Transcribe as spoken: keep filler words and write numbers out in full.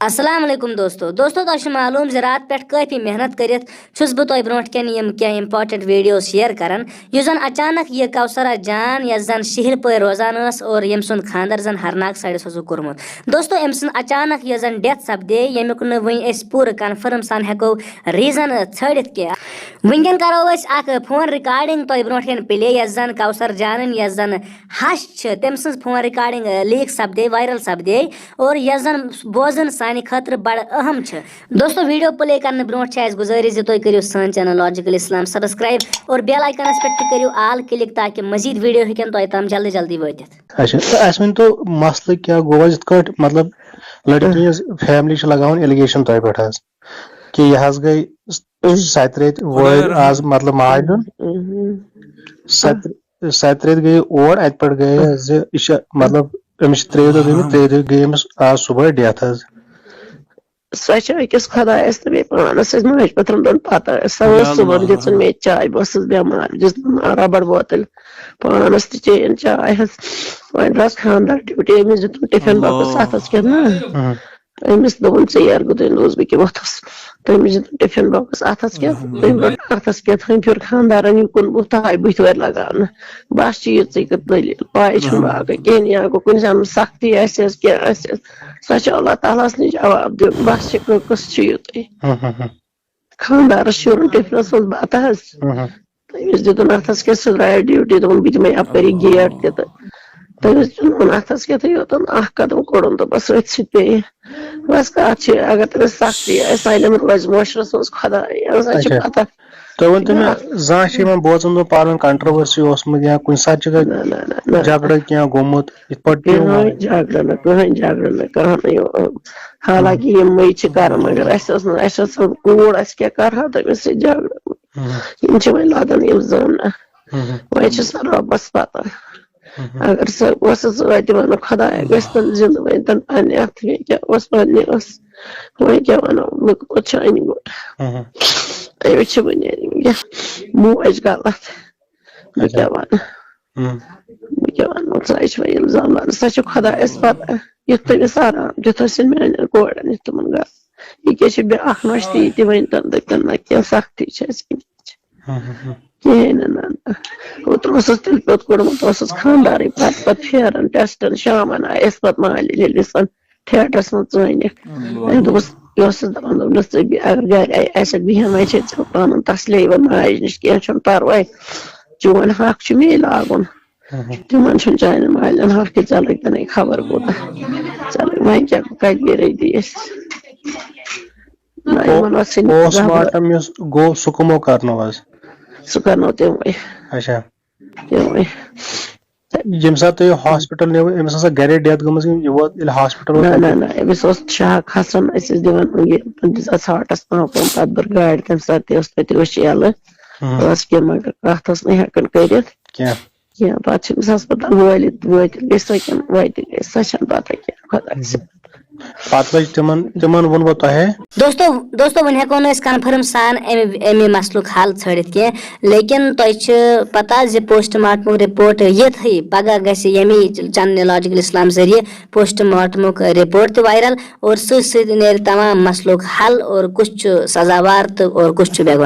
السلام علیکم دوستو۔ دوستو، تۄہہِ چھُ معلوم زِ راتہٕ پٮ۪ٹھ کٲفی محنت کٔرِتھ چھُس بہٕ تۄہہِ برونٛٹھ کَنہِ یِم کینٛہہ important video share کران، یُس زَن اچانک یہِ کوثرہ جان، یۄس زَن شِہِلۍ پٲرۍ روزان ٲس اور ییٚمہِ سُنٛد خانٛدر زَن ہرناگ side اوس کوٚرمُت۔ دوستو، أمۍ سٕنٛز اچانک یۄس زَن death سپدے، ییٚمیُک نہٕ وٕنہِ أسۍ پوٗرٕ confirm سان ہٮ۪کو reason ژھٲنٛڈِتھ کینٛہہ۔ وٕنکٮ۪ن کرو أسۍ اکھ phone recording تۄہہِ برونٛٹھ کَنہِ play، یۄس زَن کوثر جانٕنۍ، یۄس زَن ہش چھِ، تٔمۍ سٕنٛز phone recording، آ، leak سپدے، viral سپدے، اور یۄس زَن بوزُن سانہِ خٲطرٕ بڑٕ اہم چھِ۔ دوستو، video play کرنہٕ برونٛٹھ چھِ اَسہِ گُزٲرِش زِ تُہۍ کٔرِو سٲنۍ channel Logical Islam subscribe اور bell icon پٮ۪ٹھ تہِ کٔرِو all click، تاکہِ مزید video ہیٚکن تۄہہِ تام جلدی جلدی وٲتِتھ۔ اچھا، تہٕ اَسہِ ؤنۍ تو، مسلہٕ کیٛاہ گوٚو حظ؟ یِتھ کٲٹھۍ، مطلب، لڑکی ہٕنٛز family چھِ لگاوان allegation تۄہہِ پٮ۪ٹھ حظ، کہِ یہِ حظ گٔے ستہِ ریٚتۍ وٲرۍ آز، مطلب، ماجہِ ہُنٛد۔ ستہِ ستہِ ریٚتۍ گٔے اور، اَتہِ پٮ۪ٹھ گٔے حظ زِ یہِ چھِ، مطلب، أمِس چھِ ترٛیٚیہِ دۄہ گٔمٕتۍ، ترٛیٚیہِ دۄہ گٔے أمِس آز صُبحٲے death حظ۔ سۄ چھِ أکِس خۄدایَس تہٕ بیٚیہِ پانَس سۭتۍ ماجہِ پٔترَن دۄن پَتہ۔ سۄ ٲس صُبحن دِژٕن مےٚ چاے، بہٕ ٲسٕس بٮ۪مار، دِژٕن رَبڑ بوتل پانَس تہِ چیٚیَن چاے حظ۔ وۄنۍ درٛاس خانٛدار duty، أمِس دیُتُن tiffin box اَتھَس کٮ۪تھ نا۔ ہُم۔ أمِس دوٚپُن، "ژیر گوٚو، تٔمۍ دوٚپُس، بہٕ کیٛاہ وۄتھَس؟" تٔمِس دیُتُن tiffin box اَتھَس کٮ۪تھ، تٔمۍ روٚٹ اَتھَس کٮ۪تھ، ہُمۍ پھیُر خانٛدارَن یہِ کُن بُتھ، آے بٕتھۍ وٲرۍ لگاونہٕ۔ بَس چھِ یِژٕے کٔژ دٔلیٖل، پَے چھُنہٕ باقٕے کِہیٖنۍ، یا گوٚو کُنہِ زَن سختی آسٮ۪س، کینٛہہ آسٮ۪س، سۄ چھِ اللہ تعالیٰ ہَس نِش جواب دیُن۔ بَس چھِ کٔہ-، قٕصہٕ چھُ یُتُے۔ ہُم، ہُم، ہُم۔ خانٛدارَس شیرُن tiffin-س منٛز بَتہٕ حظ۔ ہُم، ہُم۔ تٔمِس دیُتُن اَتھَس کیٛاہ، سُہ درٛایو duty، دوٚپُن، "بہٕ دِمَے اَپٲری gate تہِ" تہٕ۔ تٔمِس دیُتُن اَتھَس کیٛاہ تہٕ یوتَن اَکھ قدم کوٚڑُن تہٕ بَس أتھۍ سۭتۍ پیٚیہِ۔ بَس کَتھ چھِ، اگر تٔمِس سختی آسہِ، سٲلِم روزِ معاشرَس منٛز خۄداے، یہِ ہسا چھِ اچھا۔ پَتہ۔ تُہۍ ؤنۍ تو مےٚ، زانٛہہ چھِ یِمَن بوزَن دۄہَن پانہٕ ؤنۍ controversy اوسمُت یا کُنہِ ساتہٕ چھِ نہ، نہ، نہ، نہ۔ جھگڑٕ کینٛہہ گوٚمُت، یِتھ پٲٹھۍ پیوٚو کٕہٕنۍ وۄنۍ؟ جھگڑٕ نہٕ، کٕہٕنۍ جھگڑٕ نہٕ، کانٛہہ نہٕ یہِ۔ حالانکہِ یِمٕے چھِ کَران، مگر اَسہِ ٲس نہٕ، اَسہِ ٲس نہٕ کوٗر، اَسہِ کیٛاہ کَرٕہا تٔمِس سۭتۍ جھگڑٕ؟ ہُم۔ یِم چھِ وۄنۍ لَدان یِم زامنہٕ۔ ہُم۔ وۄنۍ چھِ سۄ رۄبَس پَتہ۔ ہُم۔ اگر سۄ ٲسٕس وۄنۍ تہِ وَنان، خۄدایا، گٔژھۍ تَن زِندٕ وۄنۍ تَن پنٛنہِ اَتھٕ، مےٚ کیٛاہ اوس پنٛنہِ ٲس، وۄنۍ کیٛاہ وَنو، لُکھ کوٚت چھِ اَنہِ گوٚٹ؟ ہُم۔ أمِس چھِ وۄنۍ یہِ موج غلط۔ بہٕ اچھا۔ کیٛاہ وَنہٕ؟ ہُم۔ بہٕ کیٛاہ وَنہٕ؟ سۄ چھِ وۄنۍ یِم زامنہٕ، سۄ چھِ خۄدایَس پَتہ۔ یُتھ تٔمِس آرام دیُتہَس یِن میٛانٮ۪ن کورٮ۪ن، یُتھ تِمَن گژھِ۔ یہِ کیٛاہ چھِ بیٛاکھ نۄشہِ تہِ، یہِ تہِ ؤنۍ تَن، دٔپۍ تَن، نہ، کینٛہہ سختی چھِ اَسہِ وٕنکیٚس۔ ہُم، ہُم، ہُم۔ کِہیٖنۍ نہٕ، نہ، نہ۔ اوترٕ اوسُس تِلہٕ پیوٚت کوٚڑمُت، اوسُس خانٛدارٕے، پَتہٕ، پَتہٕ پھیران ٹٮ۪سٹَن، شامَن آیَس پَتہٕ مالِنۍ ییٚلہِ سۄ theatre-س منٛز ژٲنِکھ۔ أمۍ دوٚپُس، یہِ اوسُس دَپان، دوٚپنَس، "ژٕ بی-، اگر گَرِ آے-، آسٮ۪کھ بِہِتھ، وۄنۍ چھے ژےٚ پَنُن تسلے، وۄنۍ ماجہِ نِش کینٛہہ چھُنہٕ پَرواے، چون حق چھُ مے لاگُن۔" ہُم۔ تِمَن چھُنہٕ چانٮ۪ن مالٮ۪ن حق کہِ ژےٚ لٔگۍ تَنے خبر کوٗتاہ۔ ژےٚ لٔگۍ وۄنۍ کیٛاہ، کَتہِ گٔے رٔدی أسۍ؟ نہ، یِمَن ٲس ژھٕنِتھ زبر۔ Postmortem یُس گوٚو، سُہ کٕمو کرنو حظ؟ سُہ کرنو تِموٕے۔ اچھا۔ تِموٕے۔ ییٚمہِ ساتہٕ تُہۍ hospital نیوٕ، أمِس ٲسا گرے death گٔمٕژ کِنہٕ یہِ ووت ییٚلہِ hospital ووت نہ، تَتہِ؟ نہ، نہ، أمِس اوس شاہ کھسان، أسۍ ٲسۍ دِوان یہِ، تِم دِژ اَتھ heart-س pump ومپ، تَتھ بٔر گاڑِ تَمہِ ساتہٕ تہِ اوس تَتہِ وٕچھ یَلہٕ۔ ہُم۔ ٲس کینٛہہ، مگر کَتھ ٲس نہٕ ہٮ۪کان کٔرِتھ۔ کینٛہہ۔ کینٛہہ۔ پَتہٕ چھِ أمِس ہسپتال وٲلِتھ وٲتِتھ گٔے سۄ کِنہٕ وٲتِتھ گٔے، سۄ چھَنہٕ پَتہ کینٛہہ، خۄدایَس۔ ہُم۔ پَتہٕ لٔج تِمَن، تِمَن ووٚنوٕ تۄہہِ؟ دوستو، دوستو، وۄنۍ ہٮ۪کو نہٕ أسۍ confirm سان اَمہِ، اَمہِ مسلُک حل ژھٲنٛڈِتھ کینٛہہ، لیکن تۄہہِ چھِ پَتہ زِ postmortem-ُک report یِتھٕے پگاہ گژھِ ییٚمی channel Logical Islam ذٔریعہٕ postmortem-ُک report تہِ viral اور سۭتۍ سۭتۍ نیرِ تمام مسلُک حل اور کُس چھُ سزاوار تہٕ اور کُس چھُ بے گناہ۔